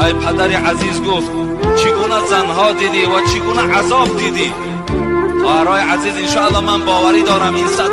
Ай падари азиз, гуфт, чӣ гуна занҳо дидӣ ва чӣ гуна азоб дидӣ? Хоҳарҳои азиз, иншоаллоҳ, ман боварӣ дорам, ин